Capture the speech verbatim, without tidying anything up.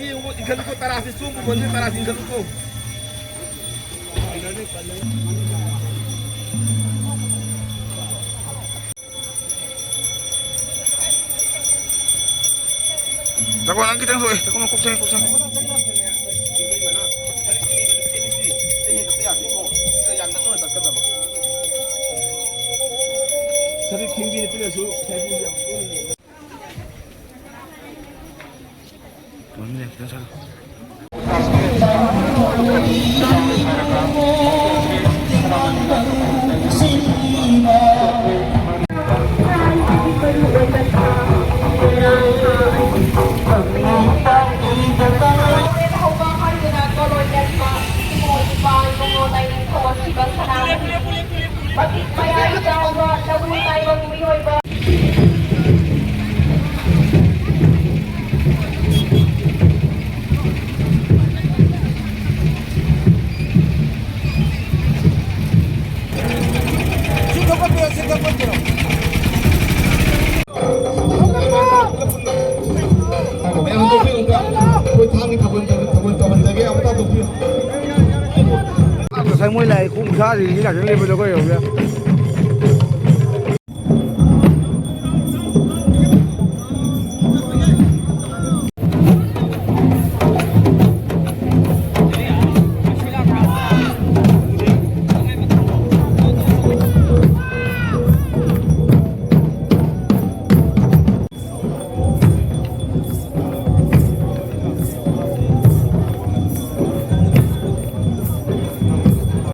ꯏꯟꯈꯠꯂꯨꯀꯣ, ꯇꯔꯥꯁꯤ ꯆꯣꯡꯕ ꯐꯪꯗꯦ, ꯇꯔꯥꯁꯤ ꯏꯟꯈꯠꯂꯨꯀꯣ꯫ ꯆꯥꯛꯀꯣ, ꯅꯪ ꯈꯤꯇꯪ ꯊꯣꯛꯑꯦ꯫ ꯆꯥꯛꯀꯣ, ꯀꯣꯛ ꯆꯪꯉꯦ, ꯀꯣꯛ ꯆꯪꯉꯦ꯫ ꯁꯔꯤꯛ ꯈꯤꯡꯕꯤꯅ ꯄꯤꯔꯁꯨ꯫ ꯃꯇꯤꯛ ꯃꯌꯥꯏ ꯆꯥꯎꯕ ꯂꯧꯔꯤ ꯄꯥꯏꯕ ꯃꯤꯑꯣꯏꯕ꯫ ꯃꯌꯥꯝ ꯇꯣꯛꯄꯤꯌꯨ ꯑꯝꯇ꯫ ꯑꯩꯈꯣꯏ ꯊꯥꯡꯒꯤ ꯊꯥꯕꯜ, ꯊꯥꯕꯜ ꯇꯧꯍꯟꯖꯒꯦ, ꯑꯃꯨꯛꯇ ꯇꯣꯛꯄꯤꯌꯨ꯫ ꯉꯁꯥꯏ ꯃꯣꯏ ꯂꯥꯛꯑꯦ, ꯈꯣꯡ ꯁꯥꯔꯤꯁꯤ ꯉꯥꯛꯇꯪ ꯂꯦꯞꯄꯗ ꯑꯩꯈꯣꯏ ꯌꯧꯔꯦ꯫